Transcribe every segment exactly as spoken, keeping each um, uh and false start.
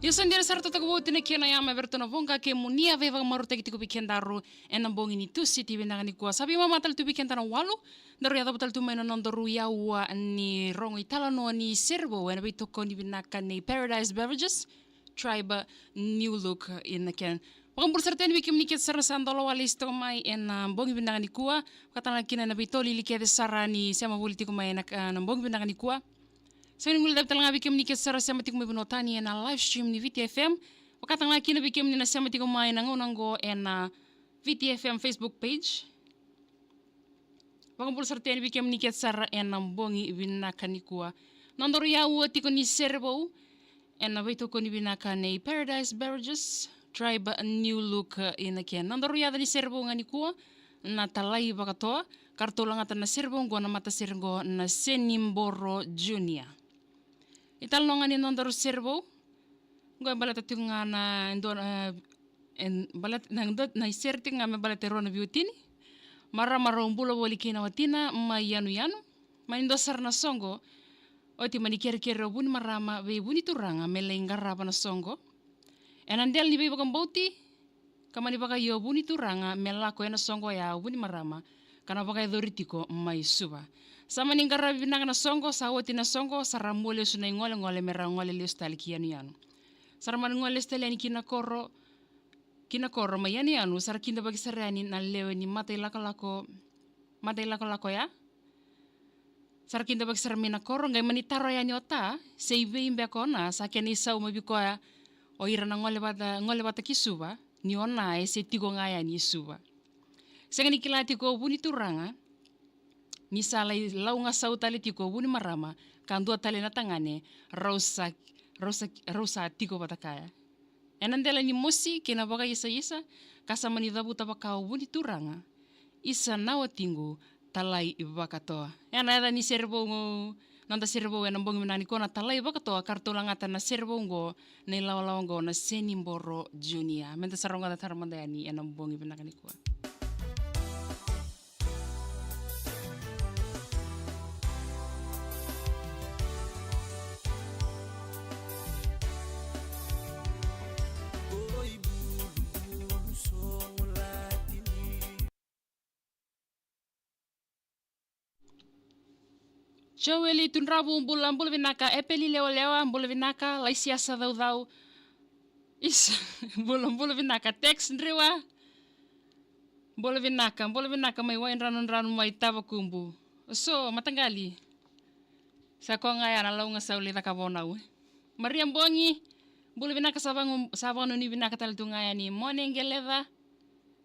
Ia sa dina sara, totoka vou tu na kena yama vei ratou na voqa kemuni a veivakamarautaki tiko vei kedaru ena bogi ni Tusiti vinaka nikua. Sa veimama tale tu vei keda na walu, daru yacova tale tu mai na nodaru yaua ni rogo italanoa ni sere vou ena veitokoni vinaka nei Paradise Beverages, Tribe, New Look, ina kena. Vakabula sara tale yani vei kemuni kece sara na sa dola wale isi toka mai ena bogi vinaka nikua. Vakatale ga kina na veitolili kece sara ni sema voli tiko mai ena, ah, na bogi vinaka nikua. Sega ni guilecavi tale ga vei kemuni kece sara sema tiko mai vanua tani ena live stream ni Viti F M. Vakatale ga kina vei kemuni na sema tiko mai na gauna oqo ena Viti F M Facebook page. Vakabula sara tale yani vei kemuni kece sara ena bogi vinaka nikua. Nodaru yaua tiko ni sere vou ena veitokoni vinaka nei Paradise Beverages, Tribe, New Look, ina kena. Nodaru yaca ni sere vou ga nikua na Talai Vakatoa, ka ratou lagata na sere vou oqo na matasere oqo na Seni Boro Junior. Italanoa ga ni nodaru sere vou oqo e baleta tiko ga na dua, eh, e baleta na dua na isere tiko ga me baleta e rua na veiwatini. Marama rau bula voli kei na watina mai yanuyanu. Mani dua sara na soqo, oti mani kerekere o vuni marama vei vuni turaga me lai qarava na soqo. Ena dela ni veivakabauti, ka mani vakaio vuni turaga me lako ena soqo oya o vuni marama, ka na vakayacori tiko mai Suva. Sa mani qaravi vinaka na soqo, sa oti na soqo, sa ra mua lesu na igolegole me ra gole lesu tale ki yanuyanu. Sa ra mani gole lesu tale yani ki na koro, ki na koro mai yanuyanu, sa ra kidavaki sara yani na lewe ni mata ilakolako, mata ilakolako oya. Sa ra kidavaki sara mai na koro, qai mani taro yani o Ta se i vei beka o Na, sa kena isau mai vei koya o ira na gole vata, gole vata ki Suva, ni o Na e se tiko ga yani i Suva. Sega ni kila tiko o vuni turaga ni sa lai laugasau tale tiko o vuni marama ka dua tale na tagane rau sa, rau sa, rau sa tiko vata kaya. Ena dela ni mosi kei na vakaisaisa, ka sa mani cavuta vaka o vuni turaga, isa na watiqu Talai Vakatoa. Ena yaca ni sere vou oqo, noda sere vou ena bogi vinaka nikua na Talai Vakatoa, ka ratou lagata na sere vou oqo na ilawalawa oqo na Seni Boro Junior. Meda sa rogoca tara mada yani ena bogi vinaka nikua. Joeli Tudravu, bula, bula vinaka. Epeli Lewalewa, bula vinaka. Laisiasa Caucau. Isa, bula, bula vinaka. Tex Driwa. Bula vinaka, bula vinaka mai Waidranudranumai Tavakubu. So, mataqali. Sa koya ga ya na laugasau lai cakava o Nau, e. Maria Bogi, bula vinaka, sa vagu-, sa vakanuinui vinaka tale tu ga yani Mone Qeleca.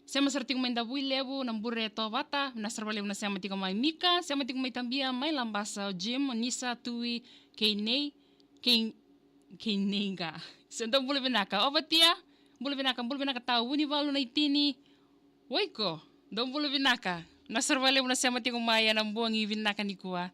Sema sara tiko mai Davuilevu, na Bure Tovata, na sara valevu na sema tiko mai Mika, sema tiko mai Tabia, mai Labasa, o Jim, Nisa, Tui, kei Nei, kei, kei Neiqa. Se dou bula vinaka. Ovatia, bula vinaka, bula vinaka tau, Vunivalu na itini. Waiko, dou bula vinaka. Na sara valevu na sema tiko mai ena bogi vinaka nikua.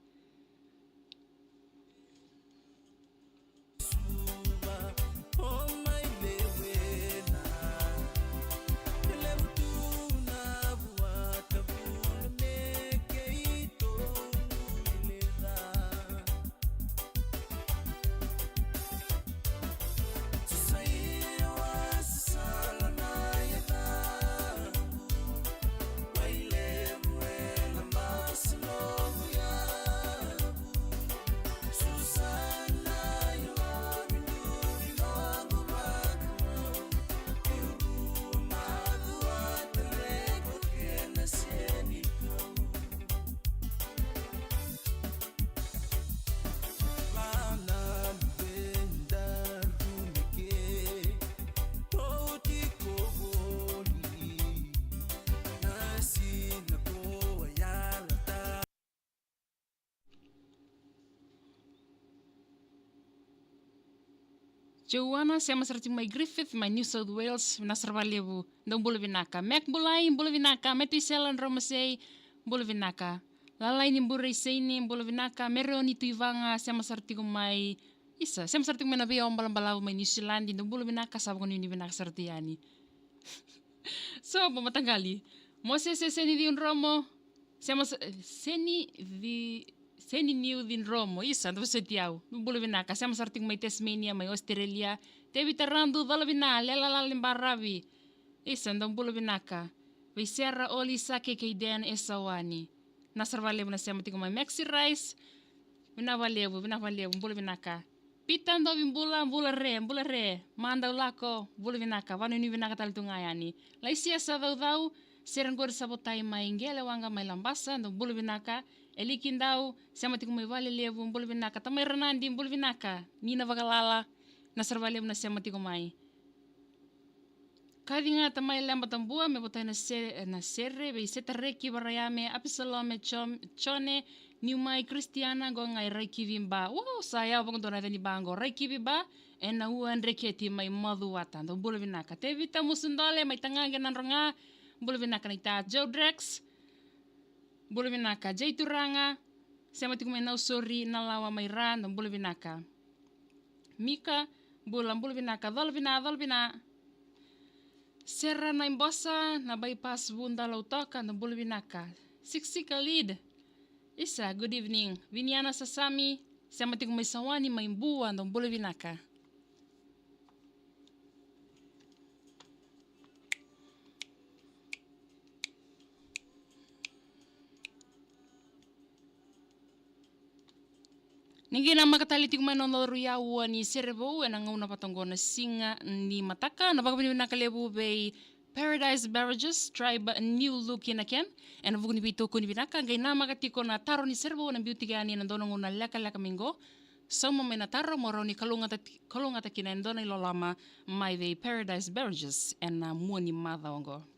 Joana, sema sara tiko mai Griffith, mai New South Wales, na sara valevu, dou bula vinaka. Mac Bulai, bula vinaka. Metu Isela Dromasei, bula vinaka. Lalai ni Bure Iseini, bula vinaka. Mereoni Tuivaga, sema sara tiko mai, isa, sema sara tiko mai na veiyawa balabalavu mai New Zealand, dou bula vinaka, sa vakanuinui vinaka sara tu yani. So, bo mataqali. Mosese Seni Ciudromo, sema sa-, Seni Ci-, Seni niu cidromo, isa, dou vosoti au. Bula vinaka, sema sara tiko mai Tasmania, mai Australia. Tevita Radu, cola vina, Lela Lala ni Baravi. Isa, dou bula vinaka. Vei Sera, Oli, Sake kei Dan e Sawani. Vinaka sara vakalevu na sema tiko mai. Maxi Rice. Vinaka vakalevu, vinaka vakalevu, bula vinaka. Pita Dovi, bula, bula re, bula re. Madau Lako, bula vinaka, vanuinui vinaka tale tu ga yani. Laisia Sacaucau, Sera qori sa votai mai Qelewaqa mai Labasa, dou bula vinaka. Eliki Dau, sema tiko mai Valelevu, bula vinaka. Tamai Ranadi, bula vinaka. Nina Vakalala, vinaka sara vakalevu na sema tiko mai. Kaci ga Tamai Leba Tabua, me votai na se-, na Sere, vei Setareki, Varayame, Apisalome, Jom-, Jone, Niumai, Kristiana, qo ga i Raikivi Ba. Wow, sa yawa vakadua na yaca ni ba qo. Raikivi Ba, ena Ua Dreketi mai Macuata. Dou bula vinaka. Tevita Musudole, mai Tagaqe Nadroga. Bula vinaka na ita. Joe Drex. Bula vinaka. Jay Turaga. Sema tiko mai Nausori, Nalawa mai Ra, dou bula vinaka. Mika, bula, bula vinaka, cola vina, cola vina. Sera na ibosa, na bypass Vuda Lautoka, dou bula vinaka. Siksika lead. Isa, good evening. Viniana Sasami, sema tiko mai Sawani, mai Bua, dou bula vinaka. Ni qai namaka tale tiko mai na nodaru yaua ni sere vou ena gauna vata oqo na siga ni mataka. Na vakavinavinaka levu vei Paradise Beverages, Tribe New Look in a Can, ena vuku ni veitokoni vinaka. Qai namaka tiko na taro ni sere vou ena biu tiko yani ena dua na gauna lekaleka mai qo. Sauma mai na taro mo rawa ni kalougata, kalougata kina e dua na iloloma mai vei Paradise Beverages ena mua ni macawa oqo.